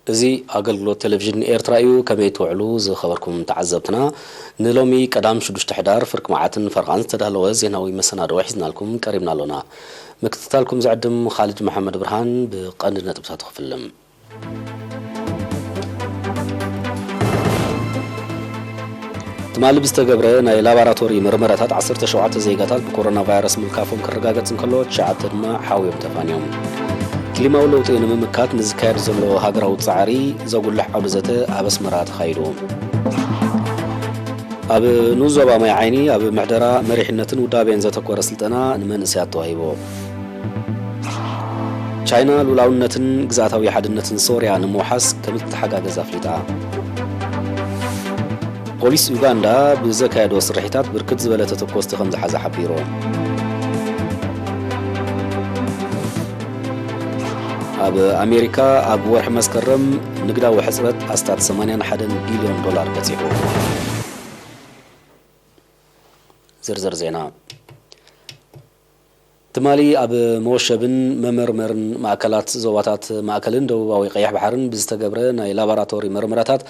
እዚ ኣገልግሎት ቴሌቪዥን ኤርትራ እዩ። ከመይ ትውዕሉ ዝኸበርኩም ተዓዘብትና? ንሎሚ ቀዳም ሽዱሽተ ሕዳር ፍርቂ መዓትን ፈረቓን ዝተዳለወ ዜናዊ መሰናድኦ ሒዝናልኩም ቀሪብና ኣሎና። ምክትታልኩም ዝዕድም ኻልድ መሓመድ ብርሃን። ብቐንዲ ነጥብታቱ ክፍልም። ትማሊ ብዝተገብረ ናይ ላባራቶሪ መርመራታት ዓሰርተ ሸውዓተ ዜጋታት ብኮሮና ቫይረስ ምልካፎም ክረጋገጽ እንከሎ፣ ትሽዓተ ድማ ሓውዮም ተፋንዮም። ክሊማዊ ለውጢ ንምምካት ንዝካየድ ዘሎ ሃገራዊ ጻዕሪ ዘጉልሕ ዓውደ ዘተ ኣብ ኣስመራ ተኻይዱ። ኣብ ንኡስ ዞባ ማይ ዓይኒ ኣብ ምሕደራ መሪሕነትን ውዳቤን ዘተኮረ ስልጠና ንመንእሰያት ተዋሂቡ። ቻይና ልኡላውነትን ግዝኣታዊ ሓድነትን ሶርያ ንምውሓስ ከም እትተሓጋገዝ ኣፍሊጣ። ፖሊስ ዩጋንዳ ብዘካየዶ ስርሒታት ብርክት ዝበለ ተተኮስቲ ከም ዝሓዘ ሓቢሩ። ኣብ ኣሜሪካ ኣብ ወርሒ መስከረም ንግዳዊ ሕጽረት ኣስታት ሰማንያን ሓደን ቢልዮን ዶላር በጺሑ። ዝርዝር ዜና። ትማሊ ኣብ መወሸብን መመርመርን ማእከላት ዞባታት ማእከልን ደቡባዊ ቀይሕ ባሕርን ብዝተገብረ ናይ ላባራቶሪ መርመራታት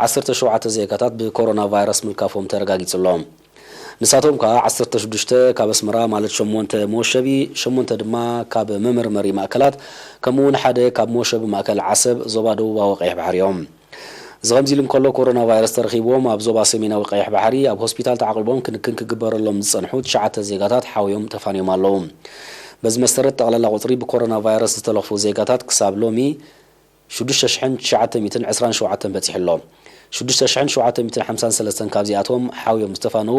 ዓሰርተ ሸውዓተ ዜጋታት ብኮሮና ቫይረስ ምልካፎም ተረጋጊጹ ኣሎ። ንሳቶም ከኣ ዓሰርተ ሽዱሽተ ካብ ኣስመራ፣ ማለት ሸሞንተ መወሸቢ፣ ሸሞንተ ድማ ካብ መመርመሪ ማእከላት፣ ከምኡ እውን ሓደ ካብ መወሸቢ ማእከል ዓሰብ ዞባ ደቡባዊ ቀይሕ ባሕሪ እዮም። እዚ ከምዚ ኢሉ እንከሎ፣ ኮሮና ቫይረስ ተረኺብዎም ኣብ ዞባ ሰሜናዊ ቀይሕ ባሕሪ ኣብ ሆስፒታል ተዓቂቦም ክንክን ክግበረሎም ዝጸንሑ ትሽዓተ ዜጋታት ሓውዮም ተፋንዮም ኣለዉ። በዚ መሰረት፣ ጠቕላላ ቁጽሪ ብኮሮና ቫይረስ ዝተለኽፉ ዜጋታት ክሳብ ሎሚ ሽዱሽተ ሽሕን ትሽዓተ ሚእትን ዕስራን ሸውዓተን በጺሑ ኣሎ። ሽዱሽተ ሽሕን ሸውዓተ ሚእትን ሓምሳን ሰለስተን ካብዚኣቶም ሓውዮም ዝተፋነዉ፣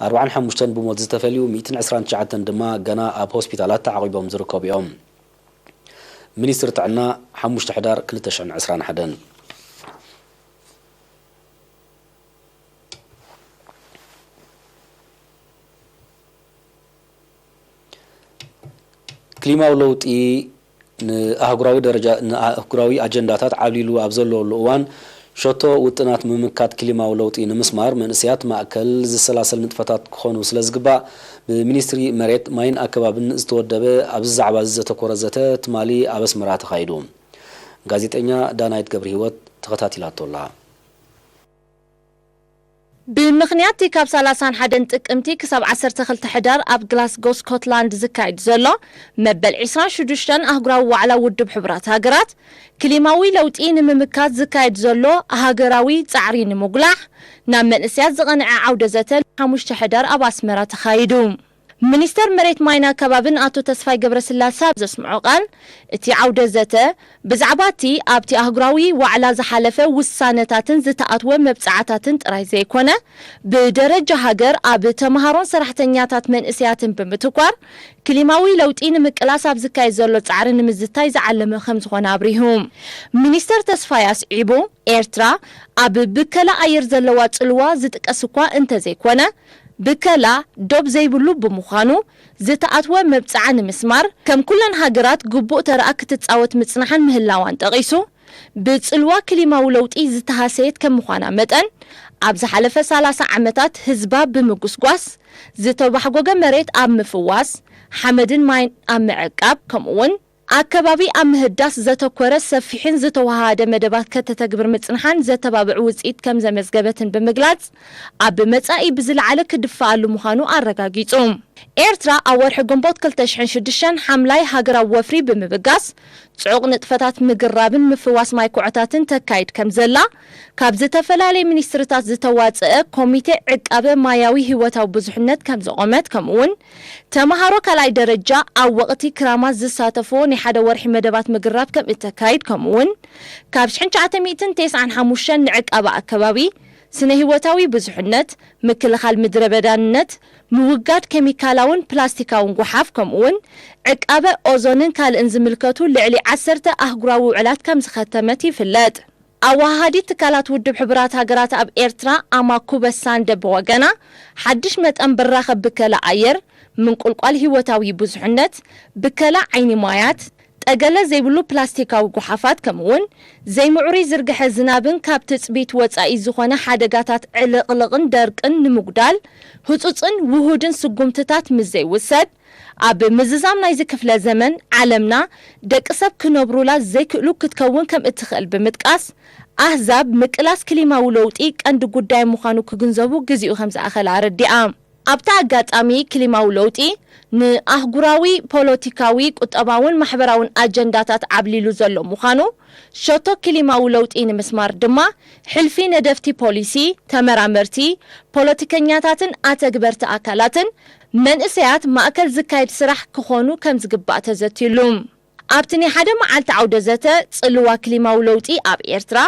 ኣርባዓን ሓሙሽተን ብሞት ዝተፈልዩ፣ ሚእትን ዕስራን ትሽዓተን ድማ ገና ኣብ ሆስፒታላት ተዓቂቦም ዝርከቡ እዮም። ሚኒስትሪ ጥዕና፣ ሓሙሽተ ሕዳር ክልተ ሽሕን ዕስራን ሓደን። ክሊማዊ ለውጢ ንኣህጉራዊ ደረጃ፣ ንኣህጉራዊ ኣጀንዳታት ዓብሊሉ ኣብ ዘለወሉ እዋን፣ ሸቶ ውጥናት ምምካት ክሊማዊ ለውጢ ንምስማር መንእሰያት ማእከል ዝሰላሰል ንጥፈታት ክኾኑ ስለ ዝግባእ፣ ብሚኒስትሪ መሬት፣ ማይን ኣከባብን ዝተወደበ ኣብዚ ዛዕባ እዚ ዘተኮረ ዘተ ትማሊ ኣብ ኣስመራ ተኻይዱ። ጋዜጠኛ ዳናይት ገብረሂወት ተኸታቲላቶ ኣላ። ብምኽንያት እቲ ካብ ሰላሳን ሓደን ጥቅምቲ ክሳብ ዓሰርተ ክልተ ሕዳር ኣብ ግላስጎ ስኮትላንድ ዝካየድ ዘሎ መበል ዕስራን ሽዱሽተን ኣህጉራዊ ዋዕላ ውድብ ሕቡራት ሃገራት፣ ክሊማዊ ለውጢ ንምምካት ዝካየድ ዘሎ ሃገራዊ ጻዕሪ ንምጉላሕ፣ ናብ መንእሰያት ዝቐንዐ ዓውደ ዘተ ሓሙሽተ ሕዳር ኣብ ኣስመራ ተኻይዱ። ሚኒስተር መሬት፣ ማይን ኣከባብን ኣቶ ተስፋይ ገብረስላሰ ኣብ ዘስምዖ ቃል፣ እቲ ዓውደ ዘተ ብዛዕባ እቲ ኣብቲ ኣህጉራዊ ዋዕላ ዝሓለፈ ውሳነታትን ዝተኣትወ መብጽዓታትን ጥራይ ዘይኮነ፣ ብደረጃ ሃገር ኣብ ተመሃሮን ሰራሕተኛታት መንእሰያትን ብምትኳር፣ ክሊማዊ ለውጢ ንምቅላስ ኣብ ዝካየድ ዘሎ ጻዕሪ ንምዝታይ ዝዓለመ ከም ዝኾነ ኣብሪሁ። ሚኒስተር ተስፋይ ኣስዒቡ፣ ኤርትራ ኣብ ብከላ ኣየር ዘለዋ ጽልዋ ዝጥቀስ እኳ እንተዘይኮነ፣ ብከላ ዶብ ዘይብሉ ብምዃኑ፣ ዝተኣትወ መብጽዓ ንምስማር፣ ከም ኩለን ሃገራት ግቡእ ተረኣ ክትጻወት ምጽናሓን ምህላዋን ጠቒሱ፣ ብጽልዋ ክሊማዊ ለውጢ ዝተሃሰየት ከም ምዃና መጠን፣ ኣብ ዝሓለፈ ሰላሳ ዓመታት ህዝባ ብምጉስጓስ፣ ዝተባሕጎገ መሬት ኣብ ምፍዋስ፣ ሓመድን ማይን ኣብ ምዕቃብ፣ ከምኡ'ውን ኣከባቢ ኣብ ምህዳስ ዘተኮረ ሰፊሕን ዝተወሃሃደ መደባት ከተተግብር ምጽንሓን ዘተባብዕ ውጽኢት ከም ዘመዝገበትን ብምግላጽ፣ ኣብ መጻኢ ብዝለዓለ ክድፈኣሉ ምዃኑ ኣረጋጊጹ። ኤርትራ ኣብ ወርሒ ግንቦት ክልተ ሽሕን ሽዱሽተን ሓምላይ ሃገራዊ ወፍሪ ብምብጋስ፣ ጽዑቕ ንጥፈታት ምግራብን ምፍዋስ ማይ ኩዕታትን ተካይድ ከም ዘላ፣ ካብ ዝተፈላለየ ሚኒስትሪታት ዝተዋጽአ ኮሚቴ ዕቃበ ማያዊ ህይወታዊ ብዙሕነት ከም ዘቖመት፣ ከምኡ'ውን ተመሃሮ ካልኣይ ደረጃ ኣብ ወቕቲ ክራማት ዝሳተፍዎ ናይ ሓደ ወርሒ መደባት ምግራብ ከም እተካይድ፣ ከምኡ'ውን ካብ ሽሕን ትሽዓተ ሚእትን ተስዓን ሓሙሽተን ንዕቃበ ኣከባቢ፣ ስነ ህይወታዊ ብዙሕነት፣ ምክልኻል ምድረ በዳንነት፣ ምውጋድ ኬሚካላውን ፕላስቲካውን ጓሓፍ፣ ከምኡ'ውን ዕቃበ ኦዞንን ካልእን ዝምልከቱ ልዕሊ ዓሰርተ ኣህጉራዊ ውዕላት ከም ዝኸተመት ይፍለጥ። ኣወሃሃዲት ትካላት ውድብ ሕቡራት ሃገራት ኣብ ኤርትራ ኣማኩበ ሳንደ ብወገና፣ ሓድሽ መጠን ብራኸ ብከላ ኣየር፣ ምንቁልቋል ህይወታዊ ብዙሕነት፣ ብከላ ዓይኒ ማያት፣ ጠገለ ዘይብሉ ፕላስቲካዊ ጓሓፋት፣ ከምኡ'ውን ዘይምዕሩይ ዝርግሐ ዝናብን ካብ ትጽቢት ወጻኢ ዝኾነ ሓደጋታት ዕልቕልቕን ደርቅን ንምጉዳል፣ ህጹጽን ውሁድን ስጉምትታት ምስ ዘይውሰድ፣ ኣብ ምዝዛም ናይዚ ክፍለ ዘመን ዓለምና ደቂ ሰብ ክነብሩላ ዘይክእሉ ክትከውን ከም እትኽእል ብምጥቃስ፣ ኣህዛብ ምቅላስ ክሊማዊ ለውጢ ቀንዲ ጉዳይ ምዃኑ ክግንዘቡ ግዜኡ ከም ዝኣኸለ ኣረዲኣ። ኣብቲ ኣጋጣሚ፣ ክሊማዊ ለውጢ ንኣህጉራዊ ፖለቲካዊ፣ ቁጠባውን ማሕበራውን ኣጀንዳታት ዓብሊሉ ዘሎ ምዃኑ፣ ሸቶ ክሊማዊ ለውጢ ንምስማር ድማ፣ ሕልፊ ነደፍቲ ፖሊሲ፣ ተመራመርቲ፣ ፖለቲከኛታትን ኣተግበርቲ ኣካላትን መንእሰያት ማእከል ዝካየድ ስራሕ ክኾኑ ከም ዝግባእ ተዘትዩሉ። ኣብቲ ናይ ሓደ መዓልቲ ዓውደ ዘተ፣ ጽልዋ ክሊማዊ ለውጢ ኣብ ኤርትራ፣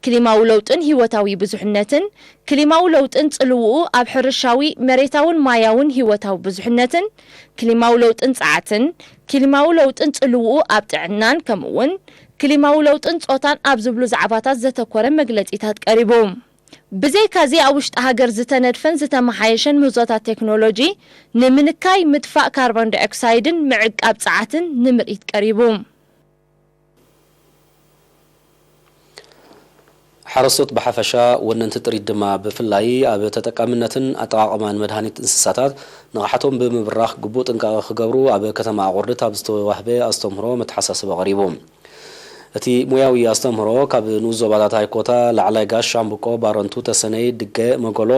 ክሊማዊ ለውጥን ህይወታዊ ብዙሕነትን፣ ክሊማዊ ለውጥን ጽልውኡ ኣብ ሕርሻዊ፣ መሬታውን ማያውን ህይወታዊ ብዙሕነትን፣ ክሊማዊ ለውጥን ጸዓትን፣ ክሊማዊ ለውጥን ጽልውኡ ኣብ ጥዕናን፣ ከምኡ'ውን ክሊማዊ ለውጥን ጾታን ኣብ ዝብሉ ዛዕባታት ዘተኮረ መግለጺታት ቀሪቡ። ብዘይካዚ፣ ኣብ ውሽጢ ሃገር ዝተነድፈን ዝተመሓየሸን ምህዞታት ቴክኖሎጂ ንምንካይ ምጥፋእ ካርቦን ዳይኦክሳይድን ምዕቃብ ጸዓትን ንምርኢት ቀሪቡ። ሓረስቶት ብሓፈሻ፣ ወነንቲ ጥሪት ድማ ብፍላይ፣ ኣብ ተጠቃምነትን ኣጠቓቕማን መድሃኒት እንስሳታት ንቕሓቶም ብምብራኽ ግቡእ ጥንቃቐ ክገብሩ ኣብ ከተማ ኣቑርድት ኣብ ዝተዋህበ ኣስተምህሮ መተሓሳስቢ ቀሪቡ። እቲ ሞያዊ ኣስተምህሮ ካብ ንኡስ ዞባታት ኣይኮታ፣ ላዕላይ ጋሽ፣ ሻምብቆ፣ ባረንቱ፣ ተሰነይ፣ ድገ፣ መጎሎ፣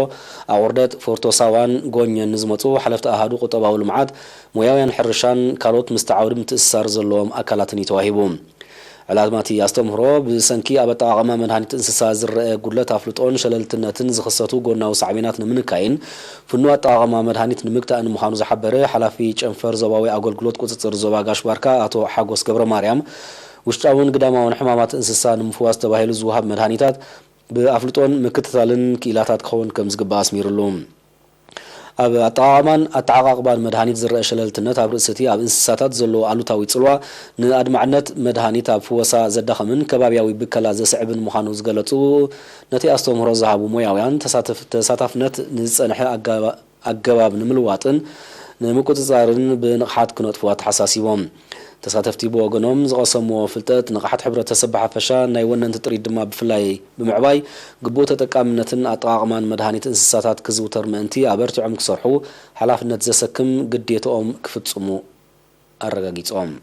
ኣቑርደት፣ ፎርቶ ሳዋን ጎኘን ንዝመጹ ሓለፍቲ ኣሃዱ ቁጠባዊ ልምዓት፣ ሞያውያን ሕርሻን ካልኦት ምስቲ ዓውዲ ምትእስሳር ዘለዎም ኣካላትን እዩ ተዋሂቡ። ዕላማ እቲ ኣስተምህሮ፣ ብሰንኪ ኣብ ኣጠቓቕማ መድሃኒት እንስሳ ዝረአ ጉድለት ኣፍልጦን ሸለልትነትን ዝኽሰቱ ጎናዊ ሳዕቤናት ንምንካይን ፍኑው ኣጠቓቕማ መድሃኒት ንምግታእን ምዃኑ ዝሓበረ ሓላፊ ጨንፈር ዞባዊ ኣገልግሎት ቁጽጽር ዞባ ጋሽ ባርካ ኣቶ ሓጎስ ገብረ ማርያም፣ ውሽጣውን ግዳማውን ሕማማት እንስሳ ንምፍዋስ ተባሂሉ ዝወሃብ መድሃኒታት ብኣፍልጦን ምክትታልን ክኢላታት ክኸውን ከም ዝግባእ ኣስሚሩሉ። ኣብ ኣጠቓቕማን ኣተዓቓቕባን መድሃኒት ዝረአ ሸለልትነት፣ ኣብ ርእሲ እቲ ኣብ እንስሳታት ዘለዎ ኣሉታዊ ጽልዋ፣ ንኣድማዕነት መድሃኒት ኣብ ፍወሳ ዘዳኽምን ከባብያዊ ብከላ ዘስዕብን ምዃኑ ዝገለጹ ነቲ ኣስተምህሮ ዝሃቡ ሞያውያን፣ ተሳተፍ-፣ ተሳታፍነት ንዝጸንሐ ኣገባ-፣ ኣገባብ ንምልዋጥን ንምቁጽጻርን ብንቕሓት ክነጥፉ ኣተሓሳሲቦም። ተሳተፍቲ ብወገኖም ዝቐሰምዎ ፍልጠት፣ ንቕሓት ሕብረተሰብ ብሓፈሻ፣ ናይ ወነንቲ ጥሪት ድማ ብፍላይ ብምዕባይ፣ ግቡእ ተጠቃምነትን ኣጠቓቕማን መድሃኒት እንስሳታት ክዝውተር ምእንቲ ኣበርቲዖም ክሰርሑ ሓላፍነት ዘሰክም ግዴትኦም ክፍጽሙ ኣረጋጊጾም።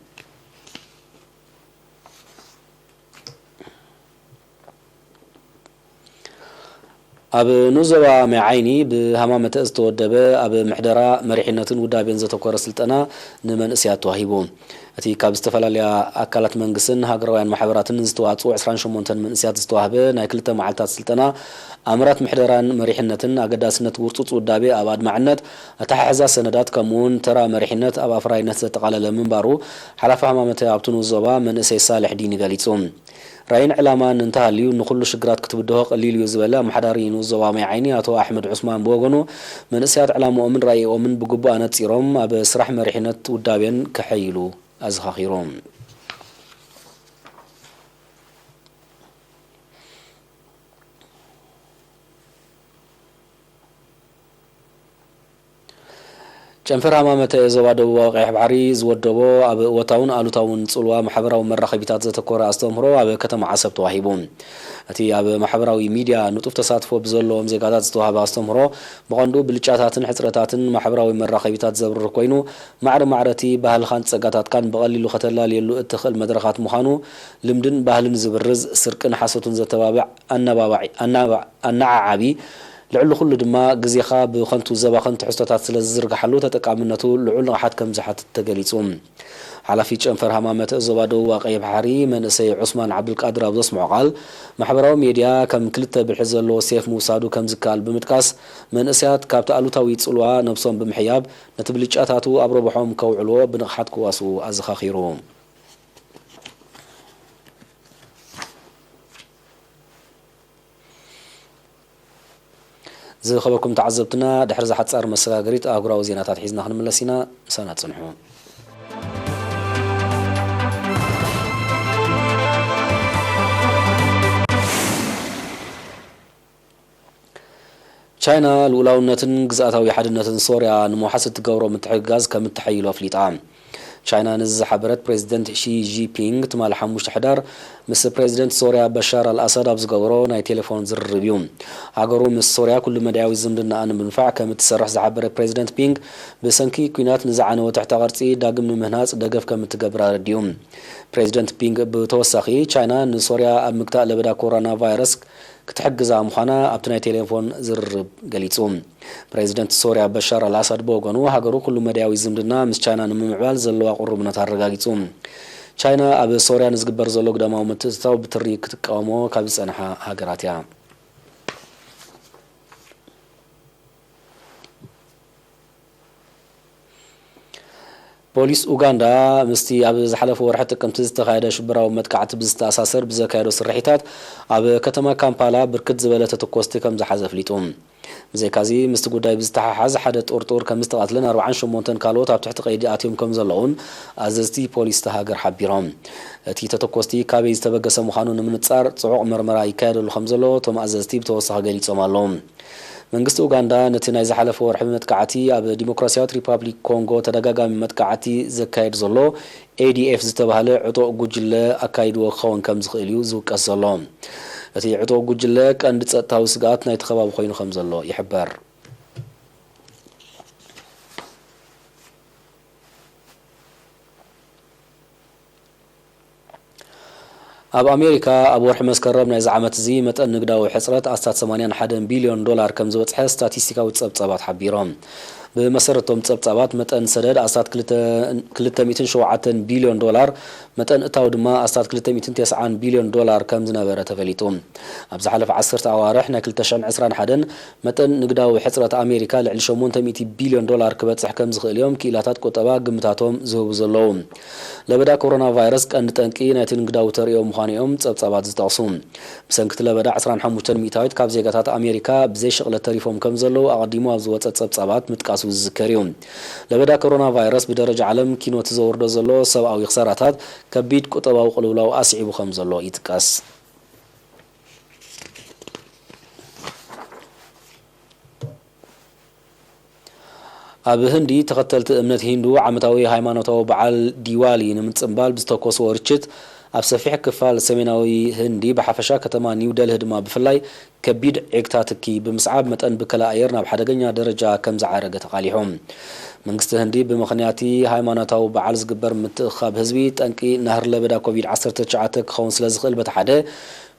ኣብ ንኡስ ዞባ ማይ ዓይኒ ብሃማመተ ዝተወደበ ኣብ ምሕደራ፣ መሪሕነትን ውዳቤን ዘተኮረ ስልጠና ንመንእሰያት ተዋሂቡ። እቲ ካብ ዝተፈላለያ ኣካላት መንግስትን ሃገራውያን ማሕበራትን ዝተዋጽኡ ዕስራን ሸሞንተን መንእሰያት ዝተዋህበ ናይ ክልተ መዓልታት ስልጠና፣ ኣምራት ምሕደራን መሪሕነትን፣ ኣገዳስነት ውርጹጽ ውዳቤ ኣብ ኣድማዕነት፣ ኣተሓሕዛ ሰነዳት፣ ከምኡ'ውን ተራ መሪሕነት ኣብ ኣፍራይነት ዘጠቓለለ ምንባሩ፣ ሓላፊ ሃማመተ ኣብቲ ንኡስ ዞባ መንእሰይ ሳልሕ ዲኒ ገሊጹ። ራእይን ዕላማን እንተሃልዩ፣ ንኹሉ ሽግራት ክትብድሆ ቀሊል እዩ ዝበለ ኣመሓዳሪ ንኡስ ዞባ ማይ ዓይኒ ኣቶ ኣሕመድ ዑስማን ብወገኑ፣ መንእሰያት ዕላምኦምን ራእይኦምን ብግቡእ ኣነጺሮም ኣብ ስራሕ መሪሕነት ውዳቤን ከሐይሉ ኣዘኻኺሩ። ጨንፈር ሃማመተ ዞባ ደቡባዊ ቀይሕ ባሕሪ ዝወደቦ ኣብ እወታውን ኣሉታውን ጽልዋ ማሕበራዊ መራኸቢታት ዘተኮረ ኣስተምህሮ ኣብ ከተማ ዓሰብ ተዋሂቡ። እቲ ኣብ ማሕበራዊ ሚድያ ንጡፍ ተሳትፎ ብዘለዎም ዜጋታት ዝተዋህበ ኣስተምህሮ፣ ብቐንዱ ብልጫታትን ሕጽረታትን ማሕበራዊ መራኸቢታት ዘብርህ ኮይኑ፣ ማዕረ ማዕረ እቲ ባህልኻን ጸጋታትካን ብቐሊሉ ከተላልየሉ እትኽእል መድረኻት ምዃኑ፣ ልምድን ባህልን ዝብርዝ፣ ስርቅን ሓሶትን ዘተባብዕ ኣነባባዒ-፣ ኣናባ-፣ ኣነዓዓቢ፣ ልዕሊ ኩሉ ድማ፣ ግዜኻ ብኸንቱ ዘባኽን ትሕዝቶታት ስለ ዝዝርግሓሉ፣ ተጠቃምነቱ ልዑል ንቕሓት ከም ዝሓትት ተገሊጹ። ሓላፊ ጨንፈር ሃማመተ ዞባ ደቡብ ቀይሕ ባሕሪ መንእሰይ ዑስማን ዓብዱልቃድር ኣብ ዘስምዖ ቃል፣ ማሕበራዊ ሜድያ ከም ክልተ ብልሒ ዘለዎ ሴፍ ምውሳዱ ከም ዝከኣል ብምጥቃስ፣ መንእሰያት ካብቲ ኣሉታዊ ጽልዋ ነብሶም ብምሕያብ፣ ነቲ ብልጫታቱ ኣብ ረብሖም ከውዕልዎ ብንቕሓት ክዋስኡ ኣዘኻኺሩ። ዝኸበርኩም ተዓዘብትና፣ ድሕሪ እዛ ሓጻር መሰጋገሪት ኣህጉራዊ ዜናታት ሒዝና ክንምለስ ኢና። ምሳና ጽንሑ። ቻይና ልኡላውነትን ግዝኣታዊ ሓድነትን ሶርያ ንምውሓስ እትገብሮ ምትሕግጋዝ ከም እተሐይሎ ኣፍሊጣ። ቻይና ነዚ ዝሓበረት ፕሬዚደንት ሺ ጂንፒንግ ትማሊ ሓሙሽተ ሕዳር ምስ ፕሬዚደንት ሶርያ በሻር ኣልኣሳድ ኣብ ዝገበሮ ናይ ቴሌፎን ዝርርብ እዩ። ሃገሩ ምስ ሶርያ ኩሉ መዳያዊ ዝምድናኣ ንምድንፋዕ ከም እትሰርሕ ዝሓበረ ፕሬዚደንት ፒንግ፣ ብሰንኪ ኲናት ንዝዓነወ ትሕተ ቅርጺ ዳግም ንምህናጽ ደገፍ ከም እትገብር ኣረዲኡ። ፕሬዚደንት ፒንግ ብተወሳኺ፣ ቻይና ንሶርያ ኣብ ምግታእ ለበዳ ኮሮና ቫይረስ ክትሕግዛ ምዃና ኣብቲ ናይ ቴሌፎን ዝርርብ ገሊጹ። ፕሬዚደንት ሶርያ በሻር ኣልኣሳድ ብወገኑ፣ ሃገሩ ኩሉ መዳያዊ ዝምድና ምስ ቻይና ንምምዕባል ዘለዋ ቅሩብነት ኣረጋጊጹ። ቻይና ኣብ ሶርያ ንዝግበር ዘሎ ግዳማዊ ምትእትታው ብትሪ ክትቃወሞ ካብ ዝጸንሓ ሃገራት እያ። ፖሊስ ኡጋንዳ ምስቲ ኣብ ዝሓለፈ ወርሒ ጥቅምቲ ዝተኻየደ ሽበራዊ መጥቃዕቲ ብዝተኣሳሰር ብዘካየዶ ስርሒታት፣ ኣብ ከተማ ካምፓላ ብርክት ዝበለ ተተኮስቲ ከም ዝሓዘ ኣፍሊጡ። ብዘይካዚ፣ ምስቲ ጉዳይ ብዝተሓሓዝ ሓደ ጥርጡር ከም ዝተቐትለን ኣርባዓን ሸሞንተን ካልኦት ኣብ ትሕቲ ቀይዲ ኣትዮም ከም ዘለዉን ኣዘዝቲ ፖሊስ እታ ሃገር ሓቢሮም። እቲ ተተኮስቲ ካበይ ዝተበገሰ ምዃኑ ንምንጻር ጽዑቕ መርመራ ይካየደሉ ከም ዘሎ እቶም ኣዘዝቲ ብተወሳኺ ገሊጾም ኣለዉ። መንግስቲ ኡጋንዳ ነቲ ናይ ዝሓለፈ ወርሒ መጥቃዕቲ ኣብ ዲሞክራሲያዊት ሪፓብሊክ ኮንጎ ተደጋጋሚ መጥቃዕቲ ዘካየድ ዘሎ ኤ ዲ ኤፍ ዝተባህለ ዕጡቕ ጉጅለ ኣካይድዎ ክኸውን ከም ዝኽእል እዩ ዝውቀስ ዘሎ። እቲ ዕጡቕ ጉጅለ ቀንዲ ጸጥታዊ ስግኣት ናይቲ ከባቢ ኮይኑ ከም ዘሎ ይሕበር። ኣብ ኣሜሪካ ኣብ ወርሒ መስከረም ናይዚ ዓመት እዚ መጠን ንግዳዊ ሕጽረት ኣስታት ሰማንያን ሓደን ቢልዮን ዶላር ከም ዝበጽሐ ስታቲስቲካዊ ጸብጻባት ሓቢሮም። ብመሰረቶም ጸብጻባት፣ መጠን ሰደድ ኣስታት ክልተ፣ ክልተ ሚእትን ሸውዓተን ቢልዮን ዶላር፣ መጠን እታው ድማ ኣስታት ክልተ ሚእትን ተስዓን ቢልዮን ዶላር ከም ዝነበረ ተፈሊጡ። ኣብ ዝሓለፈ ዓሰርተ ኣዋርሕ ናይ ክልተ ሽሕን ዕስራን ሓደን መጠን ንግዳዊ ሕጽረት ኣሜሪካ ልዕሊ ሸሞንተ ሚእቲ ቢልዮን ዶላር ክበጽሕ ከም ዝኽእል እዮም ክኢላታት ቁጠባ ግምታቶም ዝህቡ ዘለዉ። ለበዳ ኮሮና ቫይረስ ቀንዲ ጠንቂ ናይቲ ንግዳዊ ተርእዮ ምዃኑ እዮም ጸብጻባት ዝጠቕሱ። ብሰንኪ እቲ ለበዳ ዕስራን ሓሙሽተን ሚእታዊት ካብ ዜጋታት ኣሜሪካ ብዘይ ሽቕለት ተሪፎም ከም ዘለዉ ኣቐዲሙ ኣብ ዝወጸ ጸብጻባት ምጥቃሱ ዝዝከር እዩ። ለበዳ ኮሮና ቫይረስ ብደረጃ ዓለም ኪኖ እቲ ዘወርዶ ዘሎ ሰብኣዊ ክሳራታት ከቢድ ቁጠባዊ ቅልውላው ኣስዒቡ ከም ዘሎ ይጥቀስ። ኣብ ህንዲ፣ ተኸተልቲ እምነት ሂንዱ ዓመታዊ ሃይማኖታዊ በዓል ዲዋሊ ንምጽንባል ብዝተኮስዎ ርችት፣ ኣብ ሰፊሕ ክፋል ሰሜናዊ ህንዲ ብሓፈሻ፣ ከተማ ኒው ደልሂ ድማ ብፍላይ፣ ከቢድ ዒግታ ትኪ ብምስዓብ፣ መጠን ብከላ ኣየር ናብ ሓደገኛ ደረጃ ከም ዝዓረገ ተቓሊሑ። መንግስቲ ህንዲ፣ ብምኽንያቲ ሃይማኖታዊ በዓል ዝግበር ምትእኽኻብ ህዝቢ፣ ጠንቂ ናህሪ ለበዳ ኮቪድ ዓሰርተ ትሽዓተ ክኸውን ስለ ዝኽእል፣ በቲ ሓደ፣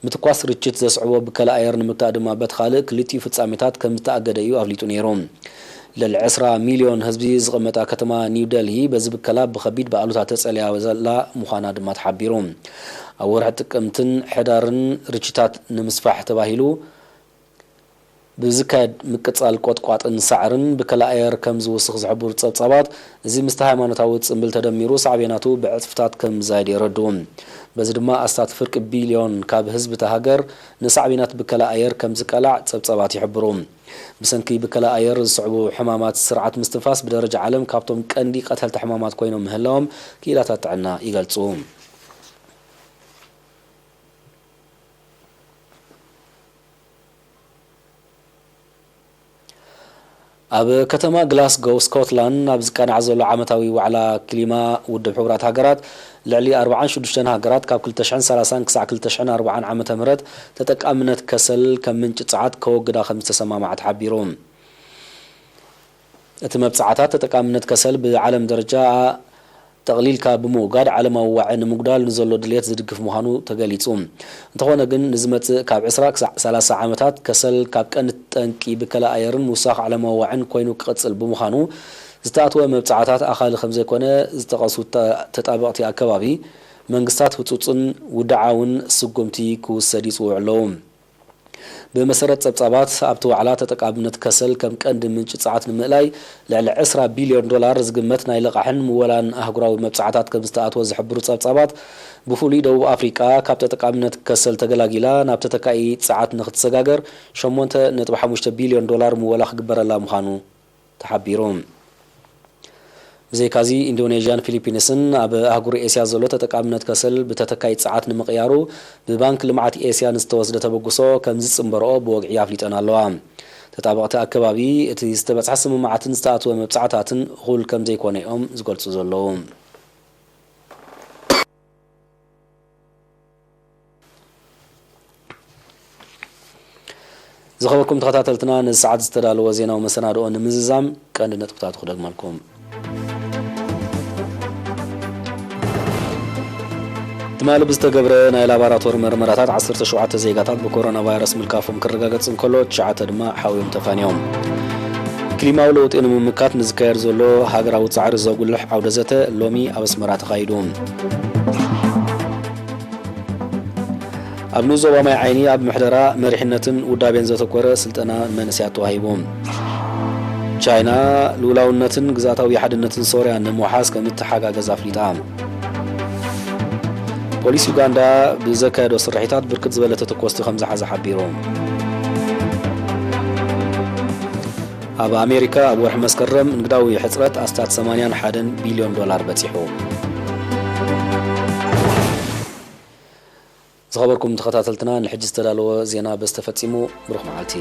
ምትኳስ ርችት ዘስዕቦ ብከላ ኣየር ንምግታእ ድማ፣ በቲ ካልእ፣ ክልቲኡ ፍጻሜታት ከም ዝተኣገደ እዩ ኣፍሊጡ ነይሩ። ልዕሊ ዕስራ ሚልዮን ህዝቢ ዝቕመጣ ከተማ ኒው ደልሂ፣ በዚ ብከላ ብኸቢድ ብኣሉታ ተጸልያ ዘላ ምዃና ድማ ተሓቢሩ። ኣብ ወርሒ ጥቅምትን ሕዳርን ርችታት ንምስፋሕ ተባሂሉ ብዝካየድ ምቅጻል ቆጥቋጥን ሳዕርን ብከላ ኣየር ከም ዝውስኽ ዝሕብሩ ጸብጻባት፣ እዚ ምስቲ ሃይማኖታዊ ጽምብል ተደሚሩ፣ ሳዕቤናቱ ብዕጽፍታት ከም ዝዛየድ የረድኡ። በዚ ድማ፣ ኣስታት ፍርቂ ቢልዮን ካብ ህዝቢ እታ ሃገር ንሳዕቤናት ብከላ ኣየር ከም ዝቃላዕ ጸብጻባት ይሕብሩ። ብሰንኪ ብከላ ኣየር ዝስዕቡ ሕማማት ስርዓት ምስትንፋስ፣ ብደረጃ ዓለም ካብቶም ቀንዲ ቀተልቲ ሕማማት ኮይኖም ምህላዎም ክኢላታት ጥዕና ይገልጹ። ኣብ ከተማ ግላስጎው፣ ስኮትላንድ፣ ኣብ ዝቃናዕ ዘሎ ዓመታዊ ዋዕላ ክሊማ ውድብ ሕቡራት ሃገራት፣ ልዕሊ ኣርባዓን ሽዱሽተን ሃገራት፣ ካብ ክልተ ሽሕን ሰላሳን ክሳዕ ክልተ ሽሕን ኣርባዓን ዓመተ ምህረት፣ ተጠቃምነት ከሰል ከም ምንጪ ጸዓት ከወግዳ ከም ዝተሰማምዓ ተሓቢሩ። እቲ መብጻዓታት፣ ተጠቃምነት ከሰል ብዓለም ደረጃ ጠቕሊልካ ብምውጋድ፣ ዓለማዊ ዋዒ ንምጉዳል ንዘሎ ድልየት ዝድግፍ ምዃኑ ተገሊጹ። እንተኾነ ግን፣ ንዝመጽእ ካብ ዕስራ ክሳዕ ሰላሳ ዓመታት፣ ከሰል ካብ ቀንዲ ጠንቂ ብከላ ኣየርን ምውሳኽ ዓለማዊ ዋዒን ኮይኑ ክቕጽል ብምዃኑ፣ ዝተኣትወ መብጻዓታት ኣኻሊ ከም ዘይኮነ ዝጠቐሱ ተ-፣ ተጣበቕቲ ኣከባቢ፣ መንግስታት ህጹጽን ውድዓውን ስጉምቲ ክውሰድ ይጽውዑ ኣለዉ። ብመሰረት ጸብጻባት፣ ኣብቲ ዋዕላ፣ ተጠቃምነት ከሰል ከም ቀንዲ ምንጪ ጸዓት ንምእላይ፣ ልዕሊ ዕስራ ቢልዮን ዶላር ዝግመት ናይ ልቓሕን ምወላን ኣህጉራዊ መብጻዕታት ከም ዝተኣትወ ዝሕብሩ ጸብጻባት፣ ብፍሉይ ደቡብ ኣፍሪቃ፣ ካብ ተጠቃምነት ከሰል ተገላጊላ ናብ ተተካኢ ጸዓት ንኽትሰጋገር፣ ሸሞንተ ነጥቢ ሓሙሽተ ቢልዮን ዶላር ምወላ ክግበረላ ምዃኑ ተሓቢሩ። ብዘይካዚ፣ ኢንዶኔዥያን ፊሊፒንስን ኣብ ኣህጉር ኤስያ ዘሎ ተጠቃምነት ከሰል ብተተካኢ ጸዓት ንምቕያሩ፣ ብባንክ ልምዓት ኤስያ ንዝተወስደ ተበግሶ ከም ዝጽንበርኦ ብወግዒ ኣፍሊጠን ኣለዋ። ተጣበቕቲ ኣከባቢ፣ እቲ ዝተበጽሐ ስምምዓትን ዝተኣትወ መብጻዕታትን እኹል ከም ዘይኮነ እዮም ዝገልጹ ዘለዉ። ዝኸበርኩም ተኸታተልትና፣ ነዚ ሰዓት ዝተዳለወ ዜናዊ መሰናድኦ ንምዝዛም ቀንዲ ነጥብታቱ ክደግመልኩም። ትማሊ ብዝተገብረ ናይ ላባራቶሪ መርመራታት ዓሰርተ ሸውዓተ ዜጋታት ብኮሮና ቫይረስ ምልካፎም ክረጋገጽ እንከሎ፣ ትሽዓተ ድማ ሓውዮም ተፋንዮም። ክሊማዊ ለውጢ ንምምካት ንዝካየድ ዘሎ ሃገራዊ ጻዕሪ ዘጉልሕ ዓውደ ዘተ ሎሚ ኣብ ኣስመራ ተኻይዱ። ኣብ ንኡስ ዞባ ማይ ዓይኒ ኣብ ምሕደራ፣ መሪሕነትን ውዳቤን ዘተኮረ ስልጠና መንእሰያት ተዋሂቡ። ቻይና ልኡላውነትን ግዝኣታዊ ሓድነትን ሶርያ ንምውሓስ ከም እትሓጋገዝ ኣፍሊጣ። ፖሊስ ዩጋንዳ ብዘካየዶ ስርሒታት ብርክት ዝበለ ተተኮስቲ ከም ዝሓዘ ሓቢሩ። ኣብ ኣሜሪካ ኣብ ወርሒ መስከረም ንግዳዊ ሕጽረት ኣስታት ሰማንያን ሓደን ቢልዮን ዶላር በጺሑ። ዝኸበርኩም ተኸታተልትና፣ ንሕጂ ዝተዳለወ ዜና በዚ ተፈጺሙ። ብሩኽ መዓልቲ።